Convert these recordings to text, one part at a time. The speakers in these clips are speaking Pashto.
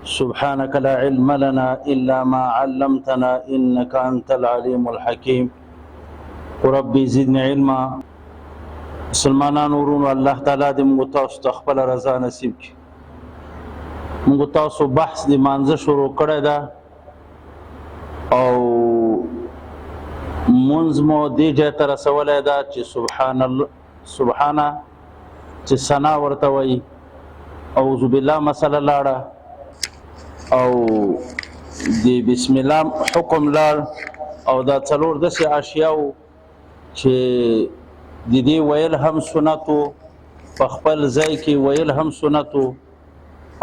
سبحانك لا علم لنا إلا ما علمتنا إنك أنت العليم الحكيم. ربي زدني علما. مسلمانانو ورونو، الله تعالی دې موږ تاسو ته خپل رضا نصیب کړي. موږ تاسو بحث د مانځه شروع کړی ده او منځ مو دې ځای ته رسولی ده چې سبحان الله، سبحانه چې ثنا ورته وایي، اعوذ بالله مسله لاړه او د بسم الله حکم لاړ، او دا څلور داسې اشیاء چې د دې ویل هم سنتو، په خپل ځای کې ویل هم سنتو،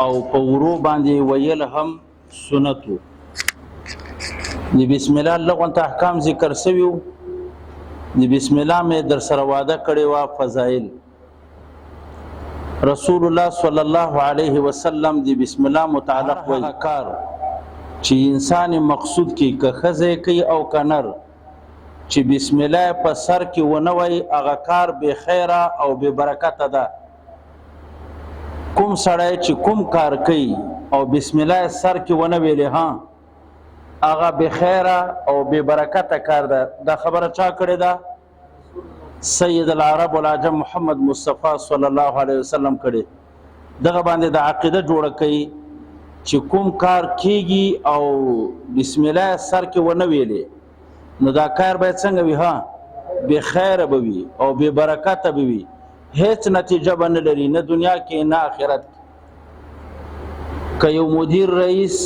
او په ورو باندې ویل هم سنتو. د بسم الله لغونته احکام ذکر سویو. د بسم الله مې در سره وعده کړې وه فضایل. رسول الله صلی الله علیه وسلم د بسم الله متعلق وایي، کار چې انسان مقصود کې که ښځه کوي او که نر، چې بسم الله په سر کې ونه وایي هغه کار بې خیره او بې برکته ده. کوم سړی چې کوم کار کوي او بسم الله سر کې ونه ویلې، ها هغه بې خیره او بې برکته کار ده. دا خبره چا کړې ده؟ سید العرب والعجم محمد مصطفی صلی الله علیه وسلم کړې. دغه باندې د عقیده جوړه کوي چې کوم کار کیږي او بسم الله سر کې ونه ویلې نو دا کار باید څنګه وي؟ ها بې خیره به وي او بې برکته به وي، هیڅ نتیجه به نه لري، نه دنیا کې نه آخرت کې. که یو مدیر رئیس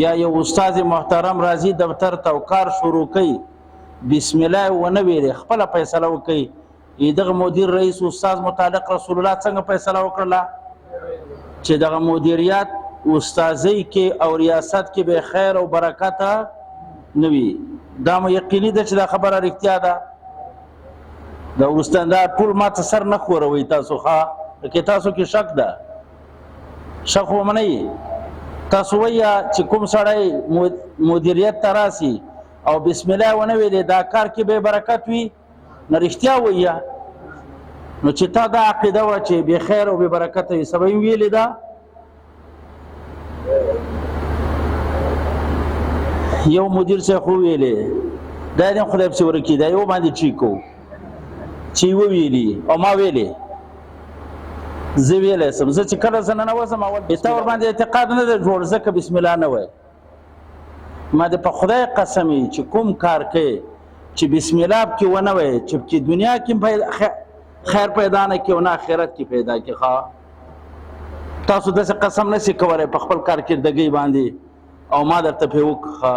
یا یو استاد محترم راځي دفتر ته او کار شروع کوي، بسم الله ونه ویلې، خپله فیصله وکړي. دغه مدیر رئیس استاد متعلق رسول الله څنګه فیصله وکړله؟ چې دغه مدیریت استاذۍ کې او ریاست کې به خیر او برکت نه وي. دا مو یقیني ده چې دا خبره رښتیا ده. دا وروسته دا ټول ما ته سر نه ښوروئ تاسو، ښه که تاسو کې شک ده، شک خو به نه وي. تاسو وایه چې کوم سړی مدیریت ته راسي او بسم الله ونه ویلې دا کار کې به برکت وي، نو رښتیا وایه. نو چې تا دا عقیده وه چې بې خیر او بې برکته وي، سبا یې ویلې ده. یو مدیر صاحب خو ویلې دا دې خدای پسې ورکي، دا یو باندې چی کو چې ویلي او ما ویلې، زه ویلی سم. زه چې کله زه ننوځم اول ته ورباندې اعتقاد نه دی جوړ، ځکه بسم الله نه وایي. ما دې په خدای قسم چې کوم کار کوي چې بسم الله پکې ونه وایي، چې پکې دنیا کې خیر پیدا نه کړي او نه آخرت کې پیدا کړي. ښه تاسو داسې قسم نه شئ کولی په خپل کارکردګۍ باندې او ما درته پرې وکړه.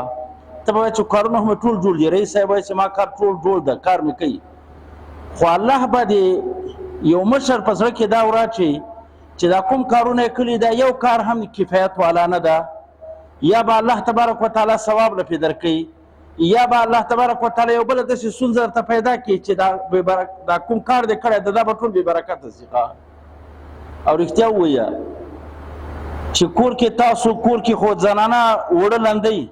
ته به وایې چې کارونه خو مې ټول جوړ دي، رئیس صاحب وایي چې ما کار ټول جوړ ده، کار مې کوي، خو الله به دې یو مشر په زړه کې دا وراچوي چې دا کوم کارونه یې کړي دا یو کار هم کفایت والا نه ده. یا به الله تبارک وتعالی ثواب له پې درکوي، یا به الله تبارک وتعالی یو بله داسې ستونزه درته پیدا کړي چې دا دا کوم کار دې کړی ده دا به ټول بې برکته شي. او رښتیا ووایه چې کور کې تاسو کور کې خو زنانه اوړه لندوي،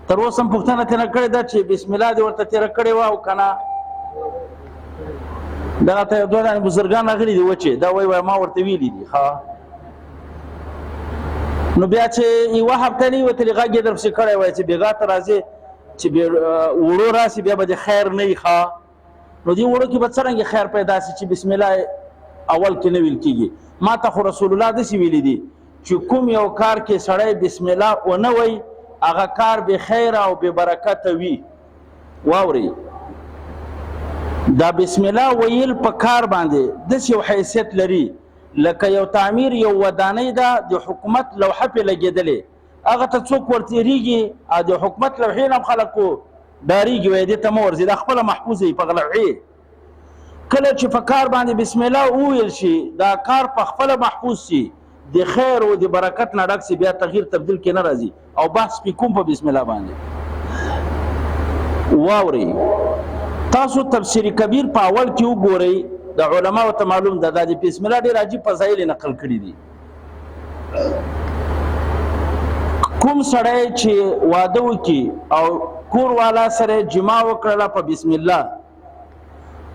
تر اوسه هم پوښتنه ترې نه کړې ده چې بسم الله دې ورته تېره کړې وه او که نه؟ دغه ته یو دوه دانې بزرګان راغلي دي وچې دا وایي، وایي ما ورته ویلي دي. ښه نو بیا چې یوه هفته نه وي وتلې غږ یې درپسې کړی، وایي چې بېګا ته راځې چې اوړو راسي بیا به دې خیر نه وي. ښه نو دې اوړو کې به څرنګه خیر پیدا سي چې بسم الله اول کې نه ویل کېږي؟ ما ته خو رسول الله داسې ویلي دي چې کوم یو کار کې سړی بسم الله ونه وایي هغه کار بې خیره او بې برکته وي. واورئ، دا بسم الله ویل په کار باندې داسې یو حیثیت لري لکه یو تعمیر، یو ودانۍ ده، د حکومت لوحه پرې لګېدلې، هغه ته څوک ورتېرېږي او د حکومت لوحې نه هم خلک ډارېږي، وایي دې ته مه ورځي، دا خپله محفوظه وي په لوحې. کله چې په کار باندې بسم الله وویل شي دا کار په خپله محفوظ شي، د خیر او د برکت نه ډک شي، بیا تغییر تبدیل کې نه راځي. او بحث پې کوم په بسم الله باندې. واورئ تاسو تفسیر کبیر په اول کې وګورئ، د علماو ته معلوم ده دا د بسم الله ډېر عجیب فضایل نقل کړي دي. کوم سړی چې واده وکړي او کور والا سره جما وکړله په بسم الله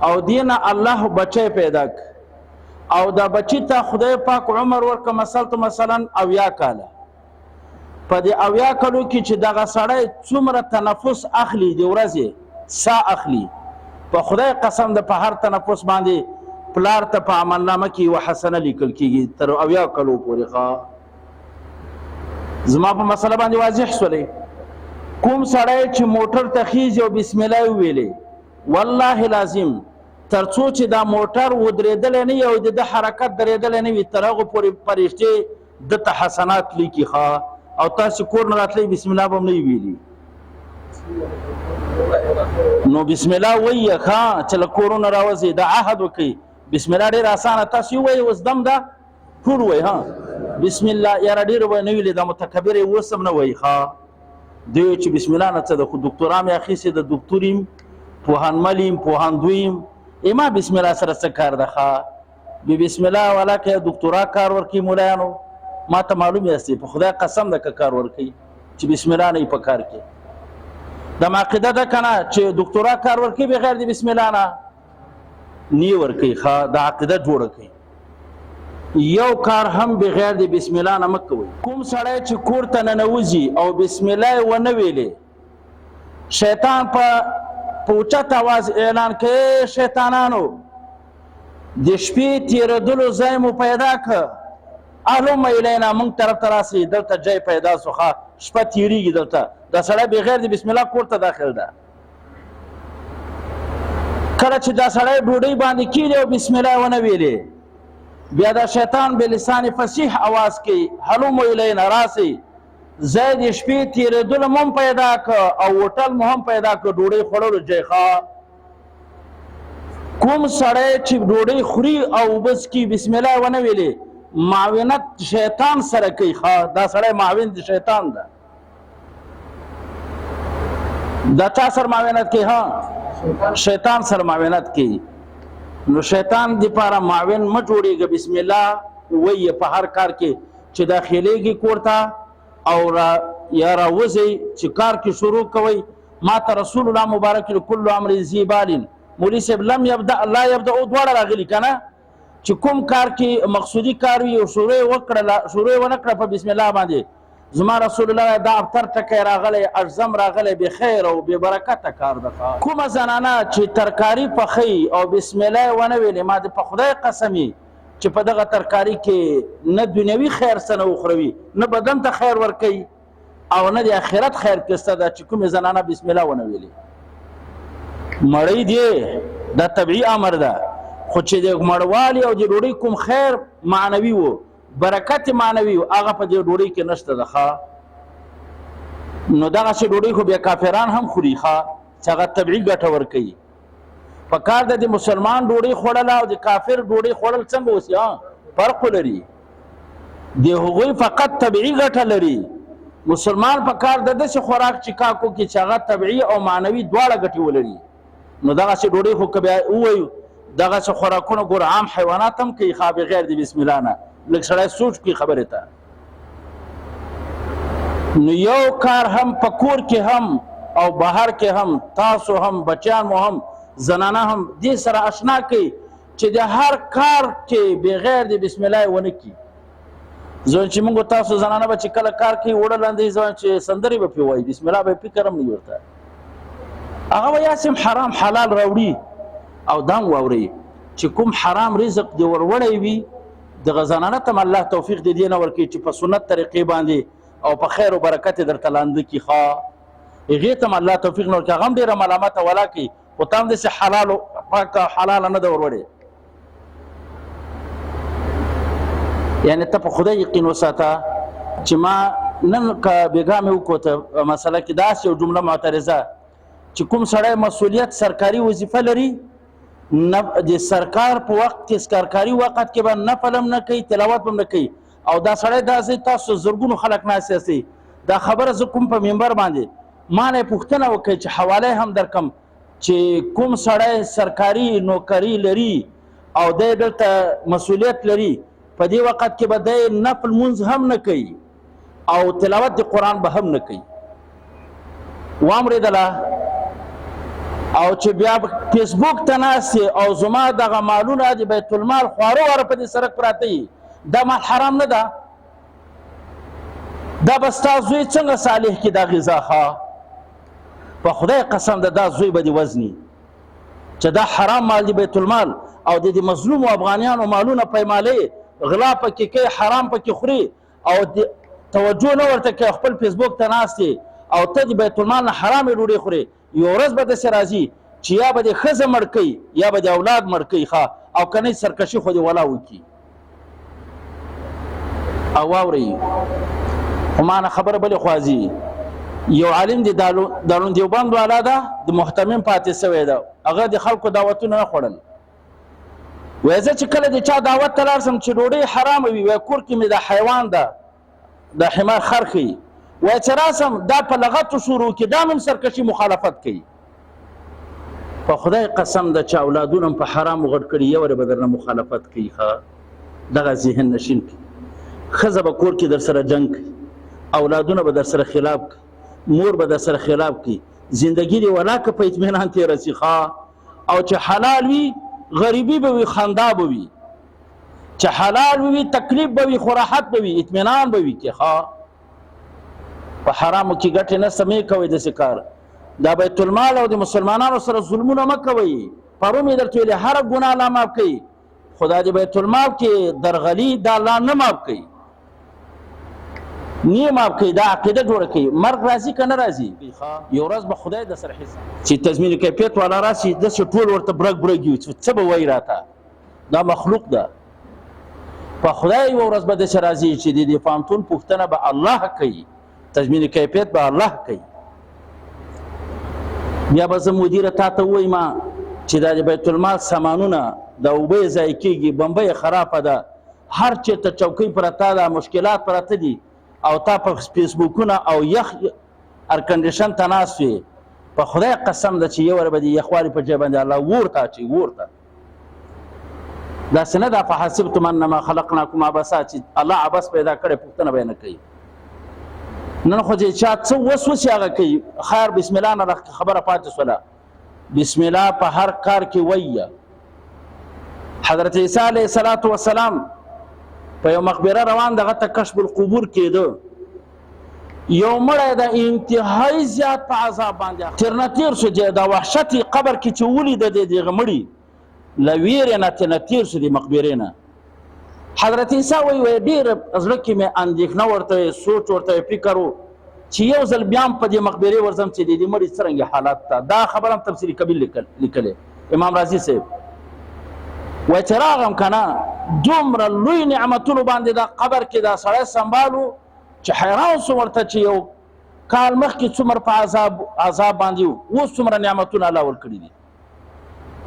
او دینه الله بچی پیدا ک، او دا بچی ته خدای پاک عمر ورکړه، مثلا مثلا 70 کاله، په دې 70 کلو کې چې دغه سړی څومره تنفس اخلي، د ورځې سا اخلي، په خدای قسم د په هر تنفس باندې پلار ته په عملنامه کې یوه حسنه لیکل کېږي تر 70 کلو پورې. ښه، زما په مسله باندې واضح سولې. کوم سړی چې موټر ته خیږي او بسم الله یې وویلې، والله لازم تر څو چې دا موټر ودرېدلی نه وي او د ده حرکت درېدلی نه وي، تر هغو پورې فرشتې ده ته حسنات لیکي. ښه، او تاسې کور نه راتلئ بسم الله به هم نه وي ویلي، نو بسم الله وایه. ښه، چې له کورونه راوځئ دا عهد وکړئ. بسم الله ډېره اسانه، تاسې ووایئ اوس دم ده، ټول وایي ها بسم الله. یاره ډېرو به نه ویلي، دا متکبر یې اوس هم نه وایي. ښه، دی چې بسم الله نه څه ده، خو دکتورا مې اخیستې ده، دکتور یم، پوهنمل یم، پوهندوی یم، ما بسم الله سره څه کار ده؟ ښه، بې بسم الله والا که دکتورا کار ورکوي مولایانو، ما ته معلوم یاستئ، په خدای قسم ده که کار ورکوي چې بسم الله نه په کار کې. دا عقیده ده که نه چې دکتورا کار ورکوي بغیر د بسم الله نه نی ورکوي؟ ښه، دا عقیده جوړه کوي. یو کار هم بغیر د بسم الله نه مه کوئ. کوم سړی چې کور ته ننوځي او بسم الله یې ونه ویلې، شیطان په اوچت اواز اعلان کوي، شیطانانو د شپې تېرېدلو ځای مو پیدا کړ، هلم الینا، موږ طرف ته راسئ، دلته ځای پیدا سو. ښه، شپه تېرېږي دلته. دا سړی بغیر د بسم الله کور ته داخل ده. کله چې دا سړی ډوډۍ باندې کښېني او بسم الله یې ونه ویلې، بیا دا شیطان به لسان فصیح اواز کوي، هلمو الینا، راسئ، ځای د شپې تېرېدلو مو هم پیدا کړ او هوټل مو هم پیدا کړ، ډوډۍ خوړلو ځای. ښه، کوم سړی چې ډوډۍ خوري او اوبه څکي بسم الله یې ونه ویلې، معاونت شیطان سره کوي. ښه، دا سړی معاون د شیطان ده. دا چا سره معاونت کوي؟ ها، شیطان سره معاونت کوي. نو شیطان د پاره معاون مه جوړېږه، بسم الله وایه په هر کار کې چې داخلېږي کور ته او را یا راوځئ چې کار کې شروع کوئ. ما ته رسول الله مبارک کل امر ذی بال، مولوي صاحب لم یبدأ لا یبدأ دواړه راغلي که نه، چې کوم کار کې مقصودي کار وي او شروع یې وکړله، شروع یې ونه کړه په بسم الله باندې، زما رسول الله دا ابتر ټکی راغلی، اجزم راغلی، بې خیر او بې برکته کار ده. کومه زنانه چې ترکاري پخوي او بسم الله یې ونه ویلې، ما دې په خدای قسم وي چې په دغه ترکاري کې نه دنیوي خیر څه نه وخوروي، نه بدن ته خیر ورکوي او نه د آخرت خیر کې څه ده. چې کومې زنانه بسم الله ونه ویلې، مړۍ دی دا طبیعي امر ده، خو چې د مړوالي او د ډوډۍ کوم خیر معنوي و، برکت معنوي و، هغه په دې ډوډۍ کې نشته ده. ښه، نو دغسې ډوډۍ خو بیا کافران هم خوري. ښه، چې هغه طبیعي ګټه ورکوي. په کار ده د مسلمان ډوډۍ خوړله او د کافر ډوډۍ خوړل څنګه وسي؟ فرق لري. د هغوی فقط طبیعي ګټه لري، مسلمان په کار ده داسې خوراک چې کاکو کې چې هغه طبیعي او معنوي دواړه ګټې ولري. نو دغسې ډوډۍ خو که بیا ووایو دغسې خوراکونه ګوره عام حیوانات هم کوي، ښه، بغیر د بسم الله نه. لږ سړی سوچ کوي خبرې ته. نو یو کار هم په کور کې هم او بهر کې هم، تاسو هم، بچیان مو هم، زنانه هم دې سره اشنا کوي چې د هر کار کې بغیر د بسم الله یې ونه کړي. ځکه چې موږ تاسو زنانه به چې کله کار کوي اوړه لاندې ځوان چې سندرې به پرې وایي، بسم الله به یې فکر هم نه وي ورته. هغه به یاسې هم حرام حلال راوړي او دا هم واورئ چې کوم حرام رزق دې وروړی وي، دغه زنانه ته هم الله توفیق دې دې نه ورکوي چې په سنت طریقې باندې او په خیر او برکت یې درته لاندې کړي. ښه، هغې ته هم الله توفیق نه ورکوي، هغه هم ډېره ملامته ولا کوي، خو ته هم داسې حلال پاکه حلاله نه ده وروړې. یعنې ته په خدای یقین وساته چې ما نن که بېګا مې وکوته مسله کې داسې یو جمله معترضه چې کوم سړی مسؤلیت سرکاري وظیفه لري، د سرکار په وخت کې سرکاري وخت کې به نفل هم نه کوي، تلاوت هم نه کوي. او دا سړی دا ځای تاسو زرګونو خلک ناست یاستئ، دا خبره زه کوم په منبر باندې، ما نه یې پوښتنه وکړه چې حواله هم درکم چې کوم سړی سرکاري نوکري لري او دی دلته مسؤلیت لري، په دې وخت کې به دی نفل مونځ هم نه کوي او تلاوت د قرآن به هم نه کوي. وامرېدله او چې بیا فیسبوک ته ناست او زما دغه مالونه د بیت المال خواره واره په دې سړک پراته دي، دا مال حرام نه ده؟ دا به ستا زوی څنګه صالح کړي دا غذا؟ ښه، په خدای قسم ده دا زوی به دې وزني چې دا حرام مال دی بیت المال، او د دې مظلومو افغانیانو مالونه پیمالې، غلا پکې کوي، حرام پکې خوري، او توجه نه ورته کوي، خپل فیسبوک ته ناست او ته د بیت المال نه حرامې ډوډۍ خورې. یوه ورځ به داسې راځي چې یا به دې ښځه مړ کوي یا به دې اولاد مړ کوي، ښه، او که نه سرکشي خو دې ولا وکړي. او واورئ، خو ما نه خبره بلې خوا ځي. یو عالم دی دارالعلوم دیوبند والا ده، د مهتمم پاتې سوی ده، هغه د خلکو دعوتونه نه خوړل. وایي زه چې کله د چا دعوت ته لاړ شم چې ډوډۍ حرامه وي، وایي کور کې مې د حیوان ده، د حمار خر ښیي، وایي چې راسم دا په لغتو شروع کړي، دا مې هم سرکشي مخالفت کوي. په خدای قسم ده چې اولادونه هم په حرامو غټ کړي، یو وارې به درنه مخالفت کوي. ښه، دغه ذهن نشین کوي. ښځه به کور کې در سره جنګ کوي، اولادونه به در سره خلاف کوي، مور به در سره خلاف کوي، زندګي دې ولاکه په اطمینان تېره سي. ښه، او چې حلال وي غریبي به وي، خندا به وي، چې حلال وي تکلیف به وي، خو راحت به وي، اطمینان به وي. کې ښه، په حرامو کې ګټې نشته، مې کوئ داسې کار. دا بیت المال او د مسلمانانو سره ظلمونه مه کوئ. پرون مې درته ویلې هره ګناه الله معاف کوي، خو دا د بیت المال کې درغلي دا الله نه معاف کوي، نه معاف کوي. دا عقیده جوړه کوي. مرګ راځي که نه راځي، یو ورځ به خدای د سره حساب چې تضمین کیفیت والا راسي، داسې ټول ورته برګ برګ یو، څه به وایي راته، دا مخلوق ده. په خدای یوه ورځ به داسې راځي چې د دې پوهنتون پوښتنه به الله کوي، تضمین کیفیت به الله کوي. بیا به زه مدیره تا ته ووایم چې دا د بیت المال سامانونه دا اوبه یې ضایع کېږي، بمبه یې خرابه ده، هر چېرته چوکۍ پرته ده، مشکلات پراته دي، او تا په فیسبوکونه او یخ ارکنډیشن ته ناست وې. په خدای قسم ده چې یو واره به د یخوالي په ځای باندې الله ور ته اچوي، ور ته. داسې نه ده فحسبتم انما خلقناکم عبثا چې الله عبث پیدا کړی، پوښتنه به یې نه کوي. نن خو چې چا څه وس وسي هغه کوي. خیر، بسم الله نه خبره پاتې سوله. بسم الله په هر کار کې وایه. حضرت عیسی علیه الصلاة والسلام په یو مقبره روان، دغه ته کشف القبور کېده. یو مړی د انتهایی زیات په عذاب باندې ترنه تېر شو، چې دا وحشت یې قبر کې چې ولیده د دغه مړي له ویرې نه ترنه تېر شو د مقبرې نه. حضرت عیسی وایي، وایي ډېر زړه کې مې اندېښنه ورته وي، سوچ ورته وي، فکر و چې یو ځل بیا هم په دې مقبرې ورځم چې د دې مړي څرنګه حالت ته. دا خبره هم تفسیر کبیر لیکلې امام رازي صاحب. وایي چې راغم که نه، دومره لوی نعمتونو باندې دا قبر کې دا سړی سنبالو چې حیران سو ورته چې یو کال مخکې څومره په عذاب باندې و، اوس څومره نعمتونه الله ورکړي دي.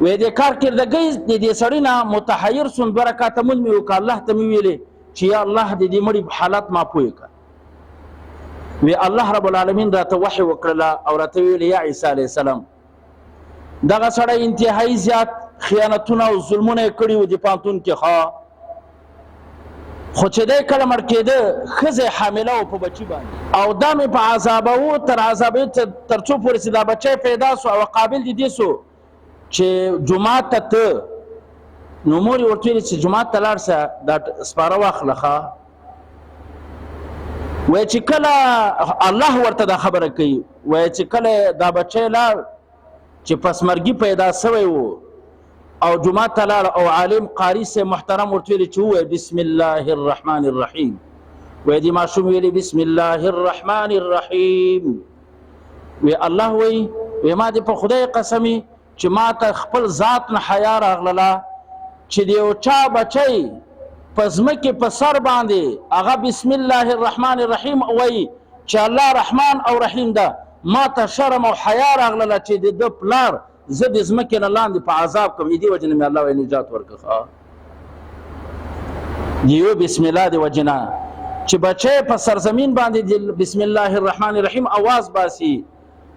وایي د کارکردګۍ د دې سړي نه متحیر سوم، دوه رکعته لمونځ مې وکړ، الله ته مې ویلې چې یا الله د دې مړي حالت ما پوه کړه. وی الله رب العالمین راته وحی وکړله او راته ویلې یا عیسی علیه السلام، دغه سړی انتهایی زیات خیانتونه او ظلمونه یې کړي وو د پوهنتون کې، ښه، خو چې دی کله مړ کېده ښځه یې حامله وه په بچي باندې، او دا مې په عذابوو تر عذابوي تر څو پورې چې دا بچی پیدا سو او قابل د دې سو چې جومات ته ته، نو مور یې ورته ویلي چې جومات ته لاړ شه دا سپاره واخله. ښه، وایي چې کله الله ورته دا خبره کوي، وایي چې کله دا بچی لاړ چې پسمرګي پیدا سوی و او جومات ته لاړ او عالم قاري صاحب محترم ورته ویلي چې ووایه بسم الله الرحمن الرحیم. وایي دې ماشوم ویلي بسم الله الرحمن الرحیم. وی الله وایي، وی ما دې په خدای قسمي چې ما ته خپل ذات نه حیا راغلله چې د یو چا بچی په ځمکې په سر باندې هغه بسم الله الرحمن الرحیم وایي چې الله رحمان او رحیم ده، ما ته شرم او حیا راغلله چې د ده پلار زه د ځمکې نه لاندې په عذاب کوم. دې وجې نه مې الله وایي نجات ورکړه. د یو بسم الله د وجې نه چې بچی په سرزمین باندې د بسم الله الرحمن الرحیم اواز باسي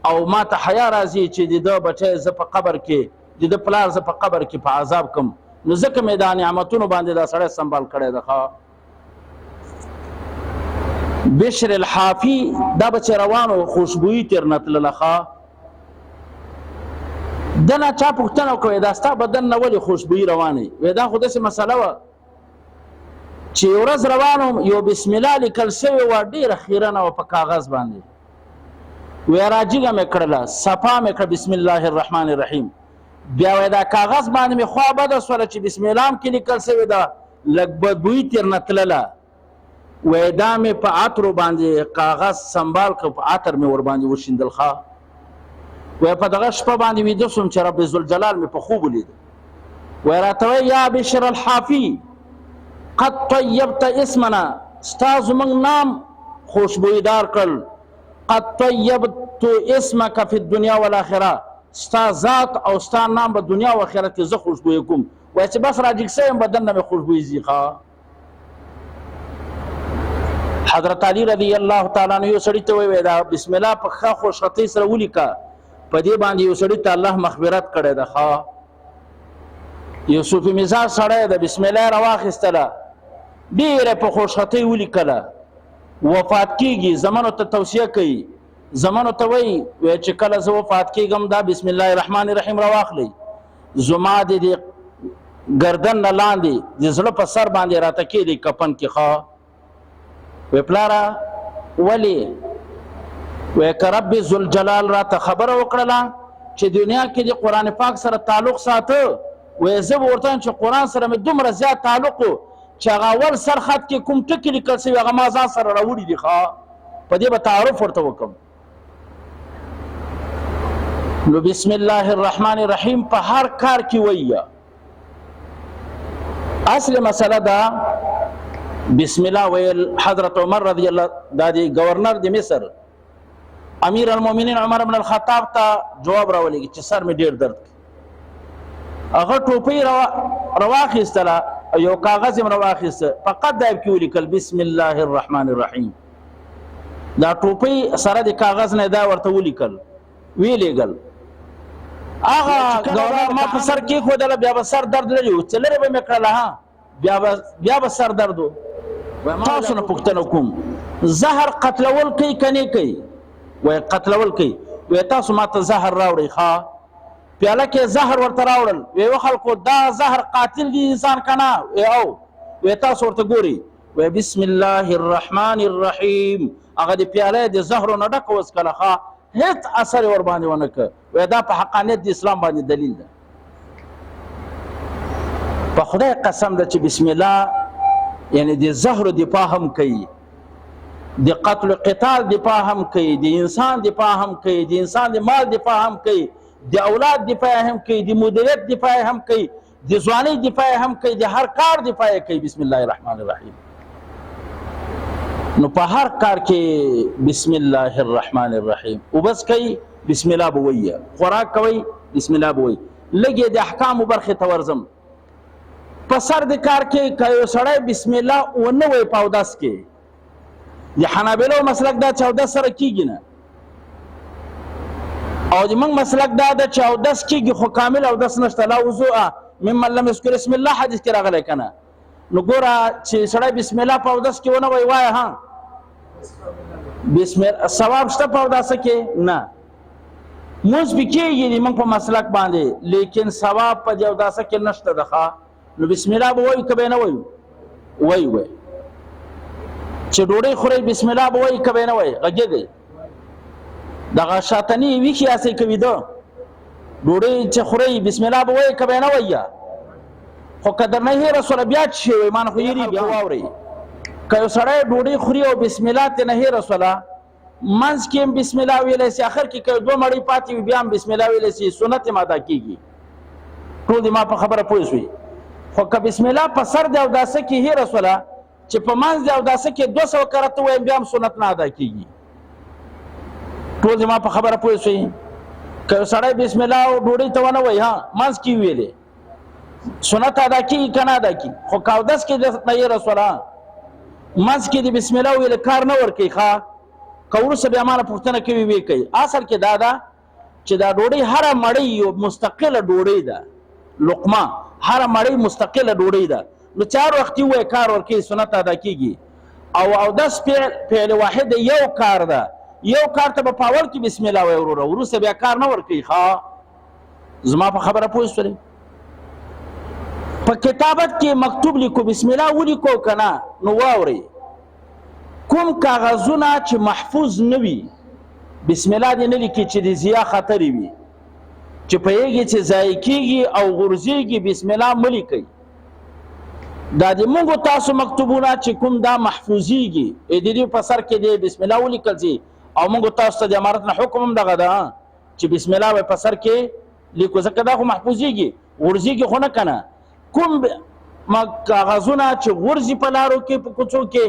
او ما ته حیا راځي چې د ده بچی زه په قبر کې، د ده پلار زه په قبر کې په عذاب کوم، نو ځکه مې دا نعمتونو باندې دا سړی سنبال کړی ده. ښه، بشر الحافي دا به چې روانو خوشبویي تېر نه تلله. ښه، دنه چا پوښتنه وکړه، دا ستا بدن نه ولې خوشبویي روانه؟ وی دا خو داسې مسله وه چې یو ورځ روان وم، یو بسم الله لیکل شوې وه، ډېره خیرنه وه په کاغذ باندې. وی راجیګه مې کړله، صفا مې کړه، بسم الله الرحمن الرحیم. بیا وی دا کاغذ باندې مې خوا بده سوله چې بسم الله هم کې لیکل شوې ده، لږ بدبویي ترنه تلله. وی دا مې په عطرو باندې کاغذ سنبال کړ، په عطر مې ورباندې وشیندل. ښه، وی په دغه شپه باندې ویده سوم چې رب ذوالجلال مې په خوب ولید. وی راته وی یا بشر الحافي قد طیبت اسمنا، ستا زموږ نام خوشبویدار کړل. قد طیبت اسمک فی الدنیا والآخرة، ستا ذات او ستا نام به دنیا او آخرت کې زه خوشبویه کوم. وایي چې بس راجګ سوی یم، بدن نه مې خوشبویي ځي. ښه، حضرت علی رضی الله تعالی عنہ یو سړي ته وویل، دا بسم الله په ښه خوشخطۍ سره ولیکه، په دې باندې یو سړي ته الله مغفرت کړی ده. ښه، یو صوفي مزاج سړی ده، بسم الله یې راواخیستله، ډېره په خوشخطۍ ولیکله، وفات کیږي، زمنو ته توصیه کوي، زمنو ته وایي، وایي چې کله زه وفات کیږم دا بسم الله الرحمن الرحیم راواخلئ، زما د دې ګردن نه لاندې د زړه په سر باندې راته کېدی کفن کې. ښه، وی پلاره ولې؟ وی که رب ذوالجلال راته خبره وکړله چې دنیا کې د قرآن پاک سره تعلق ساته، وی زه به ورته چې قرآن سره مې دومره زیات تعلق و چې هغه اول سر خط کې کوم ټکي لیکل شوي هغه ما ځان سره راوړي دي. ښه، په دې به تعارف ورته وکړم. نو بسم الله الرحمن الرحیم په هر کار کې وایي. اصل مسله دا بسم الله ویل. حضرت عمر رضی الله، دا دی گورنر د مصر امیر المؤمنین عمر بن الخطاب ته جواب راولېږي چې سر مې ډېر درد کوي. هغه ټوپۍ راواخیستله، یو کاغذ یې هم راواخیسته، فقط دا یې پکې ولیکل بسم الله الرحمن الرحیم. دا ټوپۍ سره د کاغذ نه دا ورته ولیکل، ویې لېږل. هغه ګورنر ما په سر کېښودله، بیا به سر درد لري و، چې لرې به مې کړله، ها بیا به سر درد و. تاسو نه پوښتنه کوم، زهر قتلول کوي که نه کوي؟ وایي قتلول کوي. وایي تاسو ما ته زهر راوړئ. ښه، پیاله کې زهر ورته راوړل. وایي وخلکو دا زهر قاتل دی انسان که نه؟ وایي او. وایي تاسو ورته ګورئ. وایي بسم الله الرحمن الرحیم. هغه د پیاله د زهرو نه ډکه وڅکله. ښه، هېڅ اثر یې ورباندې ونه کړ. وایي دا په حقانیت د اسلام باندې دلیل ده. په خدای قسم ده چې بسم الله یعنی د زهرو دفاع هم کوي، د قتل و قتال دفاع هم کوي، د انسان دفاع هم کوي، د انسان د مال دفاع هم کوي، د اولاد دفاع هم کوي، د مدیریت دفاع هم کوي، د ځوانۍ دفاع هم کوي، د هر کار دفاع کوي. بسم الله الرحمن الرحیم. نو په هر کار کې بسم الله الرحمن الرحیم وبس کوي، بسم الله به وایي، خوراک کوي بسم الله به وایي. لږ یې د احکامو برخې ته ورځم. په سر د کار کې که یو سړی بسم الله ونه وایي په اودس کې، د حنابلو مسلک دا چې اودس سره کېږي نه، او د موږ مسلک دا ده چې اودس کېږي خو کامل اودس نشته. لا وضوء ممن لم یذکر اسم الله حدیث کې راغلی که نه. نو ګوره چې سړی بسم الله په اودس کې ونه وایي، وایه ها بسم الله، ثواب شته په اوداسه کې؟ نه، مونځ پې کېږي د موږ په مسلک باندې، لیکن ثواب په دې اوداسه کې نشته ده. ښه، نو بسم الله به وایو که به یې نه وایو؟ وایو. وایي چې ډوډۍ خورئ بسم الله به وایي که به یې نه وایي؟ غږېږئ. دغه شاتني ویښې هسې کوي ده، ډوډۍ چې خورئ بسم الله به وایي که به یې نه وایي؟ خو که درنه هېره سوله بیا څه شی وایي؟ ما نه خو هېرېږي. واورئ، که یو سړی ډوډۍ خوري او بسم الله ترې نه هېره سوله، منځ کې هم بسم الله ویلی سي، اخر کې که دوه مړۍ پاتې وي بیا هم بسم الله ویلی سي، سنت هم ادا کېږي. ټول دې ما په خبره پوه سوي. خو که بسم الله په سر د اوداسه کې هېره سوله چې په منځ د اوداسه کې 200 کرته ووایم بیا هم سنت نه ادا کېږي. ټول دې ما په خبره پوه سوي. که یو سړی بسم الله او ډوډۍ ته ونه وایي، ها منځ کې ویلې سنت ادا کېږي که نه ادا کېږي؟ خو که اودس کې نه هېره سوله، منځ کې د بسم الله ویل کار نه ورکوي. ښه، که وروسته بیا ما نه پوښتنه کوي ویې کوي. اصل کې دا ده چې دا ډوډۍ هره مړۍ یو مستقله ډوډۍ ده، لقمه هره مړۍ مستقله ډوډۍ ده، نو چې هر وخت یې ووایې کار ورکوي، سنت ادا کېږي. او اودس فعل واحد یو کار ده، یو کار ته به په اول کې بسم الله وایې وروره، وروسته بیا کار نه ورکوي. ښه، زما په خبره پوه شولې؟ په کتابت کې مکتوب لیکو، بسم الله ولیکو که نه؟ نو واورئ، کوم کاغذونه چې محفوظ نه وي بسم الله دې نه لیکي، چې د ضیا خطر وي، چې پوهېږي چې ضایع کېږي او غورځېږي، بسم الله مه لیکئ. دا د موږ تاسو مکتوبونه چې کوم دا محفوظېږي، د دې په سر کې دې بسم الله ولیکل شي. او موږ تاسو ته د امارت نه حکم هم دغه ده چې بسم الله به په سر کې لیکو، ځکه دا خو محفوظېږي، غورځېږي خو نه که نه. کوم کاغذونه چې غورځي په لارو کې، په کوڅو کې،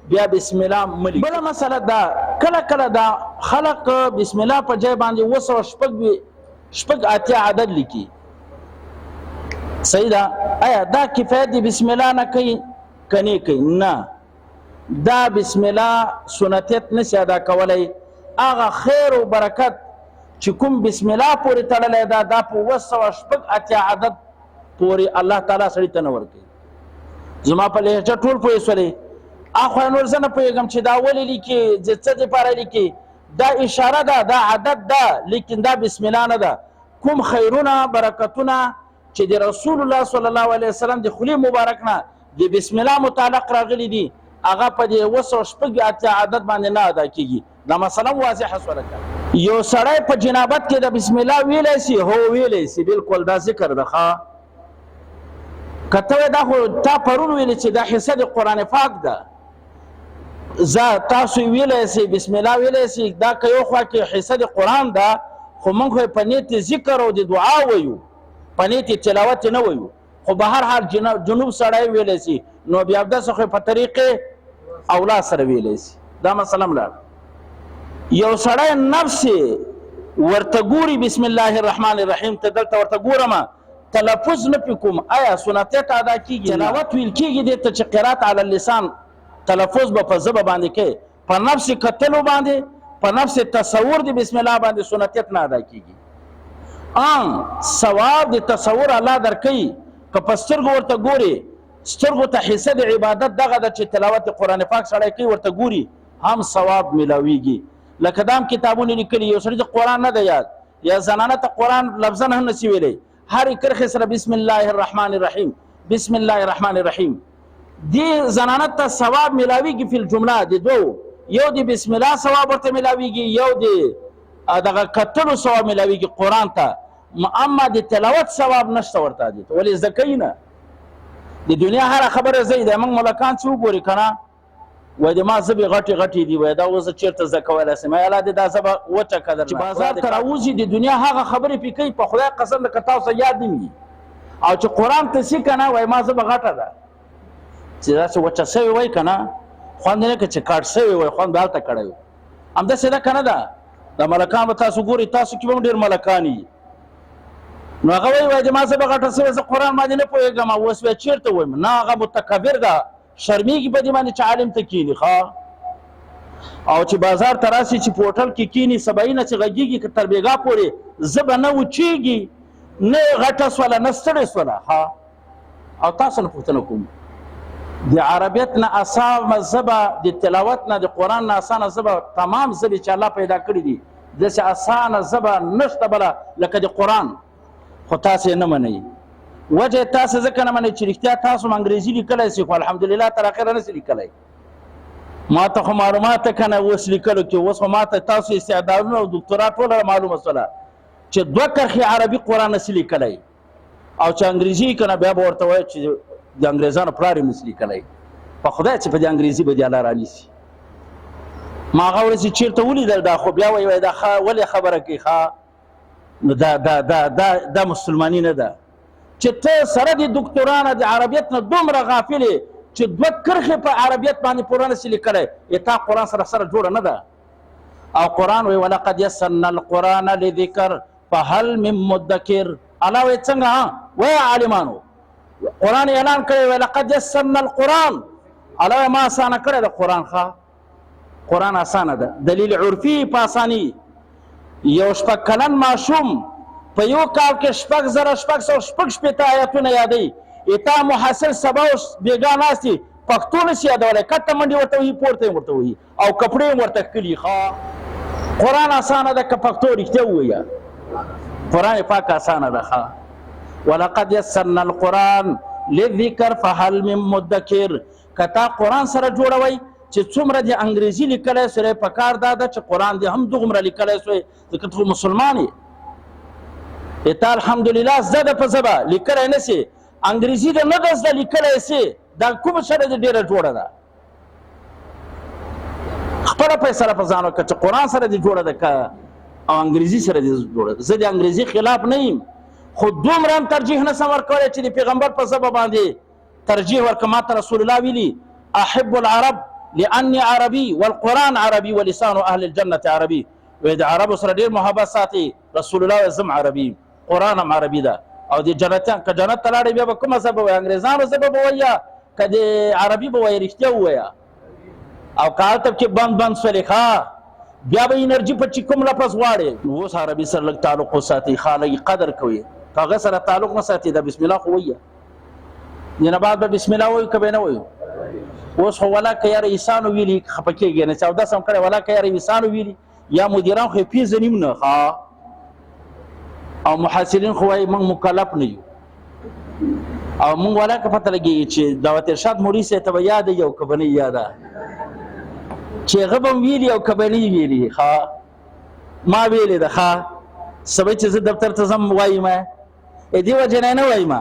بیا بسم الله مه لیکئ. بله مسله دا، کله کله دا خلق بسم الله په ځای باندې 786 عدد لیکي، صحیح ده؟ آیا دا کفایت دی بسم الله نه کوي که نه کوي؟ نه، دا بسم الله سنتیت نشي ادا کولی. هغه خیر او برکت چې کوم بسم الله پورې تړلی ده، دا په 786 عدد پورې الله تعالی سړي ته نه ورکوي. زما په لهجه ټول پوه سولې؟ اخوا نور زه نه پوهېږم چې دا ولې لیکي، د څه دپاره لیکي. دا اشاره ده، دا عدد ده، لیکن دا بسم الله نه ده. کوم خیرونه برکتونه چې د رسول الله صلی الله علیه وسلم د خولې مبارک نه د بسم الله متعلق راغلي دي، هغه په دې 786 عدد باندې نه ادا کېږي. دا مسله واضحه سوله. یو سړی په جنابت کې د بسم الله ویلی سي؟ هو، ویلی سي، بالکل، دا ذکر ده. ښه، که ته وایې دا خو تا پرون ویلي چې دا حصه د قرآن پاک ده، زه تاسو ویلی سئ بسم الله ویلی سئ، دا که یو خوا کې حصه د قرآن ده، خو موږ خو یې په نیت ذکر او د دعا ویو، په نیت تلاوت نه ویو. خو به هر حال جنوب سړی ویلی سي، نو بیا اودس خو په طریقې اولا سره ویلی سي. دا مسله هم لاړه. یو سړی نفس ورته ګوري بسم الله الرحمن الرحیم ته، دلته ورته ګورم، تلفظ نه پې کوم، آیا سنتیت ادا کېږي؟ تلاوت ویل کېږي دې ته چې قرات علی اللسان، تلفظ به په ژبه باندې کوې، په نفس کتلو باندې، په نفس تصور د بسم الله باندې سنتیت نه ادا کېږي. ان ثواب د تصور الله درکوي که په سترګو ورته ګورې، سترګو ته حصه د عبادت دغه ده چې تلاوت قرآن پاک سړی کوي، ورته ګوري هم ثواب ملاویږي. لکه دا هم کتابونه لیکلي، یو سړي ته قرآن نه دی یاد یا زنانه ته قرآن لفظا هم نسی ویلی، هرې کرښې سره بسم الله الرحمن الرحیم، بسم الله الرحمن الرحیم، دې زنانه ته ثواب ملاویږي. فی الجمله د دوو، یو د بسم الله ثواب ورته ملاویږي، یو د دغه کتلو ثواب ملاویږي قرآن ته، اما د تلاوت ثواب نشته ورته. دې ته ولې زده کوي نه؟ د دنیا هره خبره زه ده. موږ ملکان چې وګوري که نه، وایي د ما ژبې غټې غټې دي، وایي دا اوس چېرته زده کولی شم؟ الله دې دا ژبه وچه کړه. چې بازار ته راوځي د دنیا هغه خبرې پې کوي، په خدای قسم ده که تاسو یاد نه وي، او چې قرآن ته سي که نه، وایي ما ژبه غټه ده، چې داسې وچه سوې وای که نه، خوند نه که چې کاټ سوی وای، خوند به هلته کړی وي. همداسې ده که نه ده؟ دا ملکان به تاسو ګورئ، تاسو کې به هم ډېر ملکان وي. نو هغه وایي، وایي د ما ژبه غټه سوې، زه قرآن باندې نه پوهېږم، اوس بیا چېرته وایم؟ نه، هغه متکبر ده، شرمېږي په دې باندې چې عالم ته کښېني. ښه، او چې بازار ته راسي، چې په هوټل کې کښېني، سبایي نه چې غږېږي که تر بېګا پورې ژبه نه وچېږي، نه یې غټه سوله، نه ستړې سوله. ښه، او تاسو نه پوښتنه کوم، د عربیت نه اسانه ژبه، د تلاوت نه، د قرآن نه اسانه ژبه، تمام ژبې چې الله پیدا کړي دي، داسې اسانه ژبه نشته بله لکه د قرآن، خو تاسو یې نه منئ. وجه تاسو ځکه نه منئ چې رښتیا تاسو هم انګریزي لیکلی سي، خو الحمدلله تر اخره نه سي لیکلی. ما ته خو معلومات که نه اوس لیکلو کې، اوس خو ما ته تاسو استعدادونه او دکتورا ټوله معلومه سوله چې دوه کرښې عربي قرآن نه سي لیکلی، او چې انګریزي که نه بیا به ورته وایي چې د انګریزانو پلار یې نه سي لیکلی. په خدای چې په دې انګریزي به دې الله رانیسي. ما هغه ورځ چې چېرته ولیدل، دا خو بیا وایي دا ولې خبره کوي؟ ښه، نو دا دا دا دا دا مسلماني نه ده چې ته سره د دکتورا نه، د عربیت نه دومره غافل یې چې دوه کرښې په عربیت باندې پوره نه سي لیکلی. تا قرآن سره سره جوړه نه ده. او قرآن وایي ولقد یسرنا القرآن لذکر فهل من مدکر. الله وایي څنګه؟ ها وایي عالمانو، قرآن اعلان کړی، وایي لقد یسرنا القرآن. الله وایي ما اسانه کړی د قرآن. ښه، قرآن اسانه ده، دلیل عرفي په اساني. یو شپږ کلن ماشوم په یو کال کې 6666 آیتونه یادوي. اتا محصل سبا اوس بېګا ناست دي، پښتو نه سي یادولی، کټه منډې ورته وهي، پورته یې ورته وهي او کپړې یې ورته ښکلي. ښه، قرآن اسانه ده که پښتو؟ رښتیا ووایه. قرآن پاک اسانه ده. ښه، ولقد یسرنا القرآن للذکر فهل من مدکر. که تا قرآن سره جوړوي چې څومره دې انګریزي لیکلی سوی، په کار دا ده چې قرآن دې هم دغومره لیکلی سوی، ځکه ته خو مسلمان یې. تا الحمدلله زده ده په ژبه لیکلی نه سې، انګریزي دې نه ده زده لیکلی سې، دا کوم سره دې ډېره جوړه ده؟ خپله فیصله په ځان وکړه چې قرآن سره دې جوړه ده که او انګریزي سره دې جوړه ده. زه د انګریزي خلاف نه یم، خو دومره هم ترجیح نه سم ورکولی چې د پیغمبر په ژبه باندې ترجیح ورکړم. ما ته رسول الله ویلي احب العرب لاني عربي والقرآن عربي ولسان اهل الجنة عربي. وایي د عربو سره ډېر محبت ساتي. رسول الله وایي زه هم عربي، قرآن هم عربي ده، او د جنتیان که جنت ته لاړې بیا به کومه ژبه وایي؟ انګریزانو ژبه به وایي که د عربي به وایي؟ رښتیا ووایه. او که هلته کې بند بند سولې، ښه بیا به انرژي په چې کوم لفظ غواړې. نو اوس عربي سره لږ تعلق وساتئ، ښه لږ قدر کوئ. که هغه سره تعلق نه ساتي، دا بسم الله خو وایه، دې نه بعد به بسم الله وایو که به نه وایو؟ اوس خو ولا که یاره عیسانو ویلي خفه کېږي نه، چې اودس هم کړی، ولا که یاره عیسانو ویلي یا مدیران خو یې پېژني هم نه، ښه او محصلین خو وایي موږ مکلف نه یو، او موږ ولا که پته لګېږي چې دعوت ارشاد مولوي صاحب ته به یاده یو که به نه یاده، چې هغه به هم ویلي او که به نه ویلي. ښه ما ویلې ده، ښه سبا چې زه دفتر ته ځم وایم، دې وجې نه نه وایم،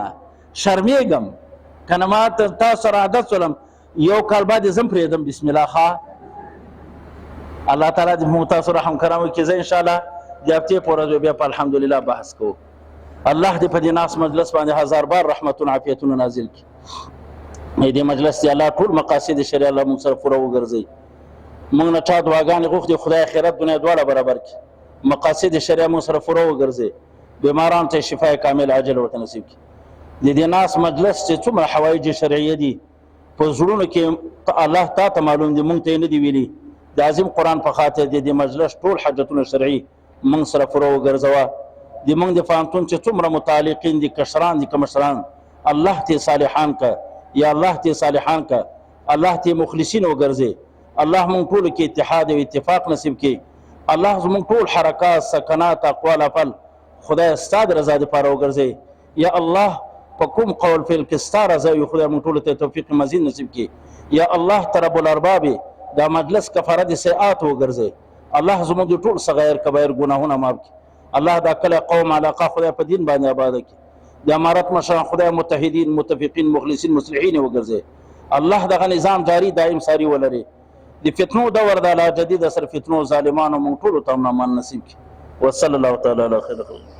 شرمېږم که نه ما ته تاسو سره عادت سولم، یو کال بعد یې زه هم پرېږدم بسم الله. ښه الله تعالی دې موږ تاسو رحم کرم وکړي. زه انشاءالله د هفتې په ورځ بیا په الحمدلله بحث کوو. الله دې په دې ناس مجلس باندې هزار بار رحمتونه عافیتونه نازل کړي. دې مجلس دې الله ټول مقاصد شریعه الله موږ سره پوره وګرځوي. موږ نه چا دعاګانې غوښتې، خدای آخرت دنیا دواړه برابر کړي، مقاصد شریعه موږ سره پوره وګرځوي، بیماران ته شفای کامل عاجل ورته نصیب کړي. د دې ناس مجلس چې څومره حوایج شرعیه دي په زړونو کې الله تا ته معلوم دي، مونږ ته یې نه دي ویلي. د عظیم قرآن په خاطر د دې مجلس ټول حاجتونه شرعي مونږ سره پوره وګرځوه. د مونږ د پوهنتون چې څومره متعلقین دي، کشران دي که مشران، الله ته صالحان که، یا الله ته صالحان که، الله ته مخلصین وګرځي. الله مونږ ټولو کې اتحاد او اتفاق نصیب کړي. الله زمونږ ټول حرکات، سکنات، اقوال، افعال خدای ستا د رضا دپاره وګرځي. یا الله په کوم قول فعل کې ستا رضا وي، خدای مونږ ټولو ته توفیق مزید نصیب کړي. یا الله ته رب الارباب دا مجلس کفاره د سیئات وګرځي. الله زموږ د ټول صغایر کبایر ګناهونه معاف کړي. الله دا کله قوم علاقه خدای په دین باندې آباد کړي. د امارت مشران خدای متحدین، متفقین، مخلصین، مصلحین وګرځي. الله دغه نظام جاری دائم ساری ولري. د فتنو دور د لا جدید اثر فتنو ظالمانو مونږ ټولو ته امن امان نصیب کړي. وصلی الله تعالی علی خیر خلق.